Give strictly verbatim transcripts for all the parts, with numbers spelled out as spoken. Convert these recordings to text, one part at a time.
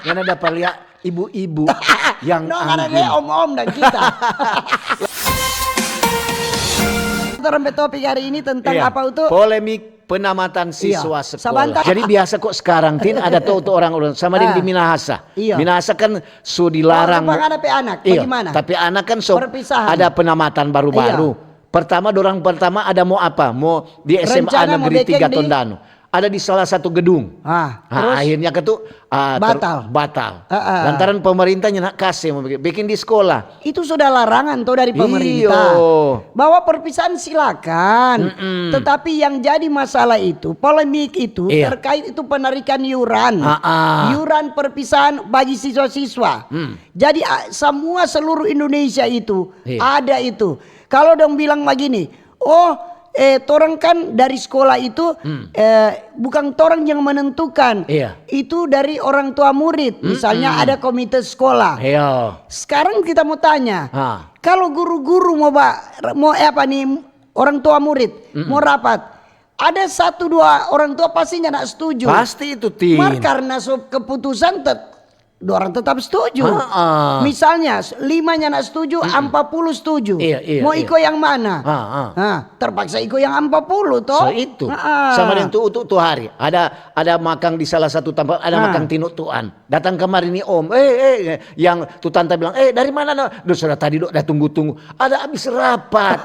Ngana dapa lia ibu-ibu yang No, ngana anggun. Dia om-om dan kita. Torang pe topik hari ini tentang Iya. Apa itu? Polemik penamatan siswa Iya. sekolah. Sabanta. Jadi biasa kok sekarang, Tin, ada to tu orang-orang sama deng Ah. di Minahasa. Iya. Minahasa kan so dilarang. Orang pangana pe anak, Iya, bagaimana? Tapi anak kan so Perpisahan. Ada penamatan baru-baru. Iya. Pertama, dorang pertama ada mau apa? Mau di S M A Rencana mau Negeri bikin Tiga di Tondano. Ada di salah satu gedung. Ah, Nah, terus? Akhirnya ke tu ah, ter- Batal. batal. Ah, ah. Lantaran pemerintahnya nak kasih mau bikin, bikin di sekolah. Itu sudah larangan tuh dari pemerintah. Iyo. Bahwa perpisahan silakan. Mm-mm. Tetapi yang jadi masalah itu, polemik itu Iya. Terkait itu penarikan yuran. Ah, ah. Yuran perpisahan bagi siswa-siswa. Hmm. Jadi ah, semua seluruh Indonesia itu Iya. Ada itu. Kalau dong bilang begini, oh eh, torang kan dari sekolah itu eh, bukan torang yang menentukan. Hmm. Iya. Itu dari orang tua murid. Misalnya ada komite sekolah. Iya. Sekarang kita mau tanya, Ah. kalau guru-guru mau ba, mau eh, apa nih orang tua murid mau rapat, ada satu dua orang tua pasti nyanda setuju. Pasti itu, Tin. Mar karena so keputusan tet, dorang tetap setuju. Ah, ah. Misalnya s- lima nyanda setuju, empat puluh setuju. Iya, iya, Mau iya. Iko yang mana? Ah, ah. Nah, terpaksa iko yang empat puluh toh. So itu. Ah, ah. Sama dengan tu, tu, tu hari. Ada ada makang di salah satu tempat, ada Ah. makang tinu tuan. Datang kemari nih om, eh eh eh. Yang tu tanta bilang, eh dari mana no? Duh sudah tadi dok dah tunggu-tunggu. Ada habis rapat.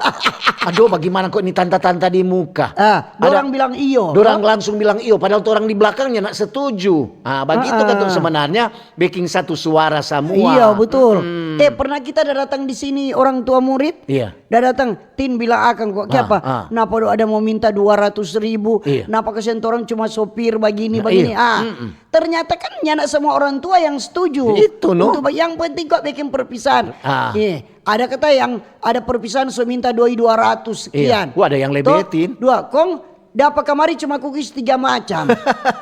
Aduh bagaimana kok ini tanta-tanta di muka? Ah, Ada- dorang bilang iyo. Dorang langsung bilang iyo, padahal tu orang di belakangnya nak setuju. Ah, begitu kan tu sebenarnya bikin satu suara semua. Iya betul. Eh pernah kita ada datang di sini orang tua murid? Iya. Dah datang, Tin bilang akang kok, kiapa? Ah. Napa do ada mau minta dua ratus ribu? Iya. Napa kasihan orang cuma sopir begini, Nah, begini? iya. Ah, Mm-mm. Ternyata kan nyanda semua orang tua yang setuju. Itu, no. Untuk ba- yang penting kok bikin perpisahan. Ah. Iya. Ada kata yang ada perpisahan so minta doi dua ratus Iya. sekian. Wah, ada yang lebe, Toh, Tin. Dua, kong dapa kamari cuma kukis tiga macam.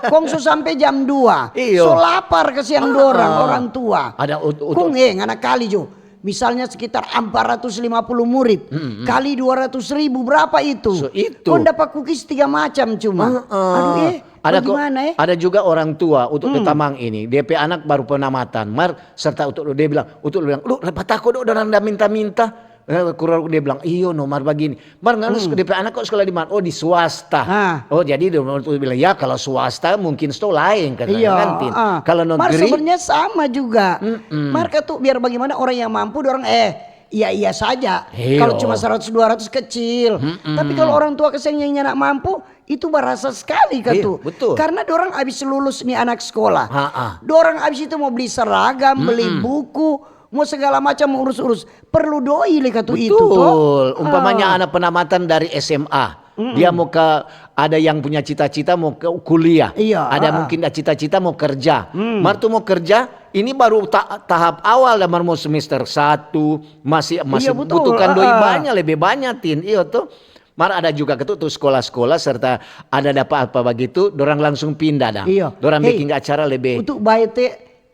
Kong so sampe jam dua. Iyo. So lapar kasihan Ah, dorang, ah. Orang tua. Ada ut- ut- Kong eh, ngana kali jo. Misalnya sekitar empat ratus lima puluh murid kali dua ratus ribu, berapa itu? So, itu. Kong dapa kukis tiga macam cuma. Heeh. Aduh eh, Ada ko- bagaimana eh? Ada juga orang tua untuk tetamang ini, depe anak baru penamatan, mar serta untuk dia bilang, untuk bilang, lu lepa tako do dorang da minta-minta. Eh, kurang dia bilang, iyo no mar bagini. Mar ngalus depe anak kok sekolah di mana? Oh di swasta. Ah. Oh jadi dia untuk bilang ya kalau swasta mungkin sto lain kan, Iya, kan, Tin? Ah. Kalau Mar negeri sebenarnya sama juga. Mar katu biar bagaimana orang yang mampu dorang eh iya iya saja. Iyo. Kalau cuma seratus dua ratus kecil. Tapi kalau orang tua kasihan yang nyanda mampu, itu barasa sekali katu. Iya, betul. Karena dorang abis lulus nih anak sekolah. Ha-ha. Dorang abis itu mau beli seragam, beli buku, mau segala macam urus-urus. Perlu doi le katu itu Betul. Toh. Umpamanya Ah. Anak penamatan dari S M A, dia mau ke ada yang punya cita-cita mau ke kuliah. Iya, Ada ah. Mungkin ada cita-cita mau kerja. Mar tu mau kerja, ini baru ta- tahap awal dan mar mau semester satu, masih masih Iya, betul, butuhkan doi ah, ah. Banyak lebih banyak, Tin. Iyo tuh. Mar ada juga ketu tuh sekolah-sekolah serta ada dapat apa begitu, dorang langsung pindah dah. Iya. Dorang Hei, bikin acara lebih. Untuk bae te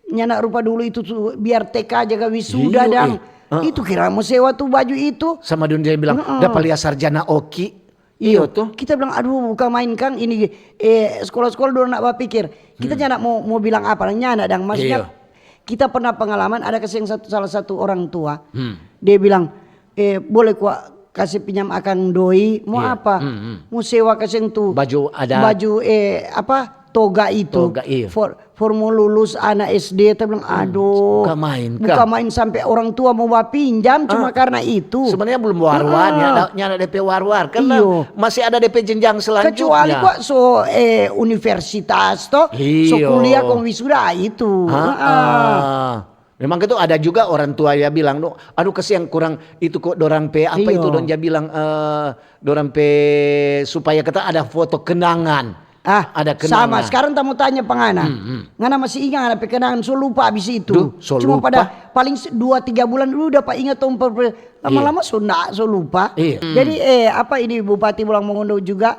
nyanda rupa dulu itu tuh biar T K jaga wisuda Iyo, dang. Eh. Ah. Itu kira mau sewa tuh baju itu. Sama dong dia bilang, dapat lihat sarjana oki. Iyo tuh. Kita bilang, aduh bukan main kang ini eh, sekolah-sekolah dulu nak bapikir. Kita nyanda mau mau bilang apa, nyanda dang. Maksudnya Iyo. Kita pernah pengalaman ada kasihan satu salah satu orang tua. Dia bilang, eh boleh kwa kasih pinjam akang doi, mau Iya. Apa? Mau sewa kasihan tuh Baju adat. Baju eh apa? Toga itu. Toga, iya. For, for mau lulus anak S D, kita bilang, aduh. Bukan main, Bukan Kak. Main sampai orang tua mau bapinjam cuma karena itu. Sebenarnya belum war-war, Ah. nyanda, nyanda depe war-war. Karena Iyo. Masih ada depe jenjang selanjutnya. Kecuali kwa so eh, universitas toh, so Iyo. Kuliah kong wisuda itu. Ah, Ah. ah. Memang itu ada juga orang tua ya bilang, "Duh, aduh kasihan kurang itu kok dorang pe apa Iyo. Itu dong dia bilang eh dorang pe supaya kita ada foto kenangan." Ah, Ada sama. kenangan. Sekarang tamu tanya pangana. Ngana masih ingat ngana pe kenangan so lupa abis itu. Duh, so Cuma lupa. Pada paling se- dua tiga bulan dulu dapat ingat tong per- per- lama-lama so nda so lupa. Iya. Jadi eh apa ini Bupati Bolang Mongondo juga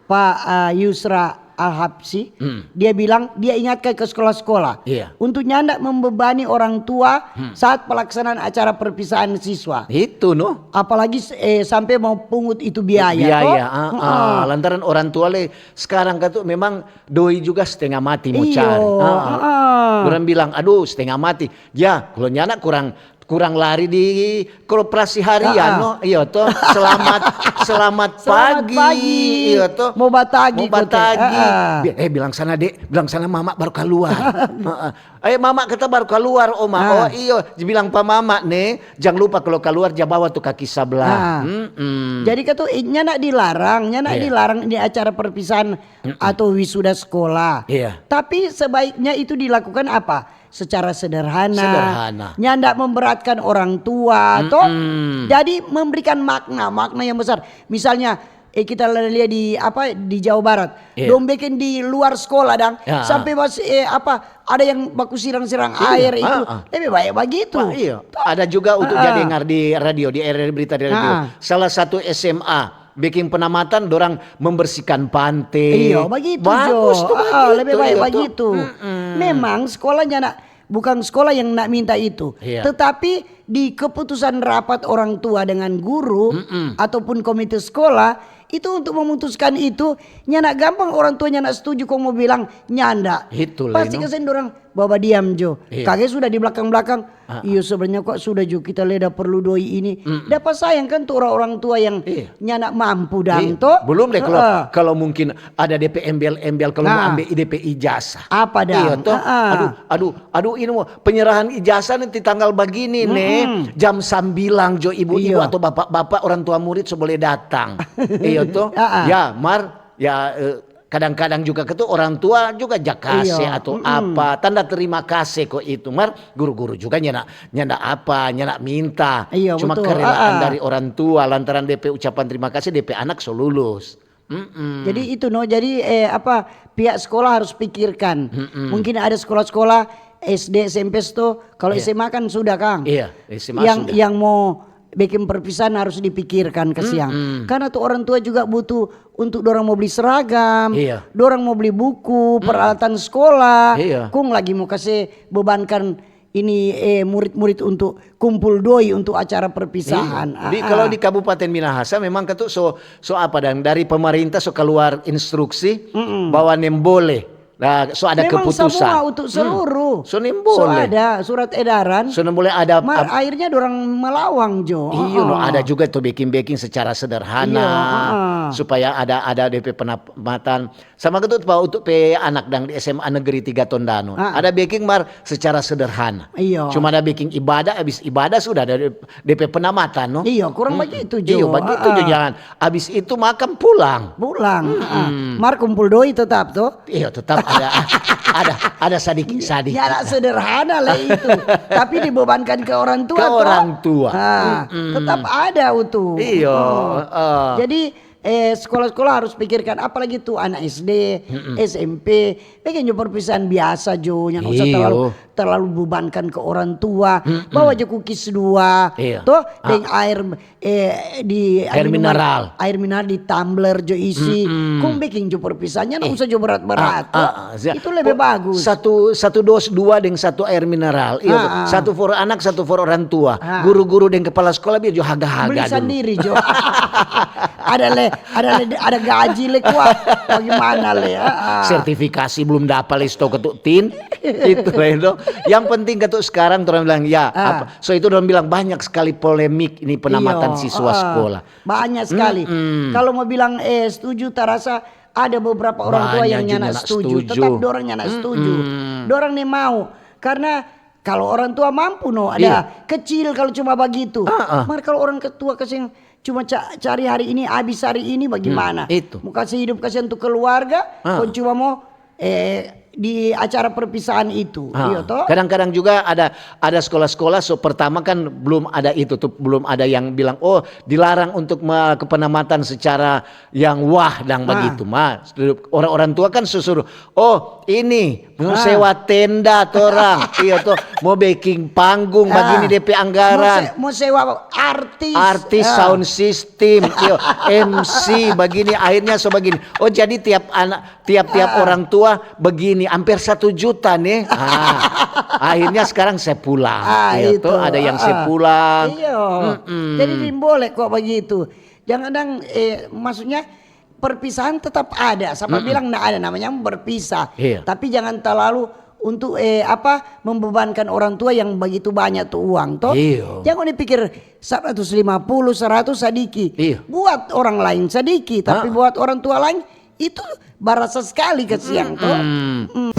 Pak eh, Yusra Al-Habsyi, dia bilang dia ingatkan ke sekolah-sekolah untuk nyanda membebani orang tua saat pelaksanaan acara perpisahan siswa. Itu no. Apalagi eh, sampai mau pungut itu biaya. Biaya, ah, ah. Lantaran orang tua le sekarang katu memang doi juga setengah mati mau cari. Ah, ah. Orang bilang, aduh setengah mati. Ya, kalau nyanda kurang kurang lari di koperasi harian no, iyo to. Selamat selamat pagi. Iyo to. Mau batagi. Mau batagi. Eh bilang sana dek, bilang sana mama baru keluar. Eh mama kita baru keluar oma. Oh iyo, bilang pa mama ne, jangan lupa kalau keluar ja bawa tu kaki sablah. Jadi katu nyanda dilarang, nyanda dilarang di acara perpisahan atau wisuda sekolah. Tapi sebaiknya itu dilakukan apa? Secara sederhana, nyanda memberatkan orang tua, to. Jadi memberikan makna, makna yang besar. Misalnya, eh kita lia di apa di Jawa Barat, dong bikin di luar sekolah dang, sampai masih eh apa ada yang baku sirang-sirang air itu, lebih baik bagitu. Ada juga untuk ja dengar di radio, di R R I berita di radio. Salah satu S M A bikin penamatan, dorang membersihkan pantai. Iyo, bagitu jo. Bagus tu, bagitu, lebih baik bagitu. Memang sekolahnya nak bukan sekolah yang nak minta itu, tetapi di keputusan rapat orang tua dengan guru ataupun komite sekolah itu untuk memutuskan itu, nyanda gampang orang tua nyanda setuju kong mo bilang nyanda. Pasti kasian dorang baba diam jo. Kage sudah di blakang-blakang, iyo sebenarnya kok sudah jo kita leda perlu doi ini. Dapa sayang kan tu orang-orang tua yang nyanda mampu dang to. Belum deh kalau mungkin ada depe embel-embel kalau mo ambe depe ijazah. Apa dang? Iyo to. Aduh, aduh, aduh ini mo penyerahan ijazah nanti tanggal bagini ne, jam sambilang jo ibu-ibu atau bapak-bapak orang tua murid so boleh datang. Iyo to. Ya mar, ya kadang-kadang juga ketu orang tua juga ja kase atau apa, tanda terima kase ko itu mar. Guru-guru juga nyanda nyanda apa, nyanda minta, cuma kerelaan dari orang tua lantaran depe ucapan terima kasih depe anak so lulus. Jadi itu no, jadi eh, apa pihak sekolah harus pikirkan. Mungkin ada sekolah-sekolah S D, S M P sto, kalau S M A kan sudah kang. Iya, S M A yang sudah. Yang mau bikin perpisahan harus dipikirkan kasiang. Karena tuh orang tua juga butuh untuk dorang mau beli seragam, dorang mau beli buku, peralatan sekolah, kong lagi mau kasih bebankan ini eh, murid-murid untuk kumpul doi untuk acara perpisahan. Di, kalau di Kabupaten Minahasa memang ketu so so apa dan dari pemerintah so keluar instruksi bahwa nem boleh. Nah, so ada Memang keputusan. Semua untuk seluruh. So nem boleh. So ada surat edaran. So nem boleh ada. Mar, akhirnya dorang melawang jo. Iyo, no, ada juga tuh baking-baking secara sederhana supaya ada ada D P penamatan. Sama ketu pa untuk pe anak dang di S M A negeri tiga Tondano. Ada baking mar secara sederhana. Iyo. Cuma ada baking ibadah, habis ibadah sudah ada D P penamatan no. Iyo, kurang begitu jo. Iyo, begitu jo jangan. Habis itu makan pulang. Pulang. Mar kumpul doi tetap tuh. Iyo, tetap ada ada ada sadiki-sadiki. Ya sederhana lah itu. Tapi dibebankan ke orang tua. Ke orang tua. Tetap ada utuh. Iyo. Jadi eh, sekolah-sekolah harus pikirkan, apalagi tuh anak S D, S M P, pengen jo perpisahan biasa jo, yang usah terlalu terlalu bebankan ke orang tua. Bawa jo kukis dua, toh, deng air eh, di Air mineral. Air mineral di tumbler jo isi. Kong bikin jo perpisahannya, nggak usah jo berat-berat, toh. Itu lebih bagus. Satu satu dos dua deng satu air mineral. Iyo, satu for anak, satu for orang tua. Guru-guru deng kepala sekolah biar jo haga-haga. Beli sandiri jo. Ada le, ada le, ada gaji le kuat. Bagaimana le? Sertifikasi belum dapat le stok ketuk tin. Itu le itu. Yang penting ketuk sekarang orang bilang ya. Apa? So itu orang bilang banyak sekali polemik ini penamatan siswa sekolah. Banyak sekali. Kalau mau bilang eh setuju, tarasa ada beberapa orang tua yang nyana setuju. Tetap dorang nyana setuju. Dorang nih mau. Karena kalau orang tua mampu no, ada kecil kalau cuma begitu. Mar kalau orang tua kasih cuma cari hari ini, habis hari ini, bagaimana? Itu. Mau kasih hidup kasihan untuk keluarga, kau cuma mau eh di acara perpisahan itu, Ah, iyo toh? Kadang-kadang juga ada ada sekolah-sekolah, so pertama kan belum ada itu tuh, belum ada yang bilang, oh, dilarang untuk me- kepenamatan secara yang wah dan Ah. Begitu mah. Orang-orang tua kan susuruh, oh, ini mau Ah. sewa tenda torang, iyo toh, mau bikin panggung Ah. Begini D P anggaran. Mau se- mau sewa artis. Artis, Ah. Sound system, iyo, M C begini, akhirnya so begini. Oh, jadi tiap anak, tiap-tiap Ah. orang tua begini, hampir satu juta nih. Ah, akhirnya sekarang sepulang. Ah, Iyo itu. toh, ada yang Ah. sepulang. Iyo. Mm-mm. Jadi boleh kok begitu. Jangan dang, eh, maksudnya perpisahan tetap ada. Siapa bilang nggak ada, namanya berpisah. Iya. Tapi jangan terlalu untuk eh apa membebankan orang tua yang begitu banyak tuh uang toh. Iya. Jangan dipikir seratus lima puluh, seratus sadiki. Iya. Buat orang lain sadiki, tapi Ah. buat orang tua lain itu barasa sekali kasihan toh. Mm.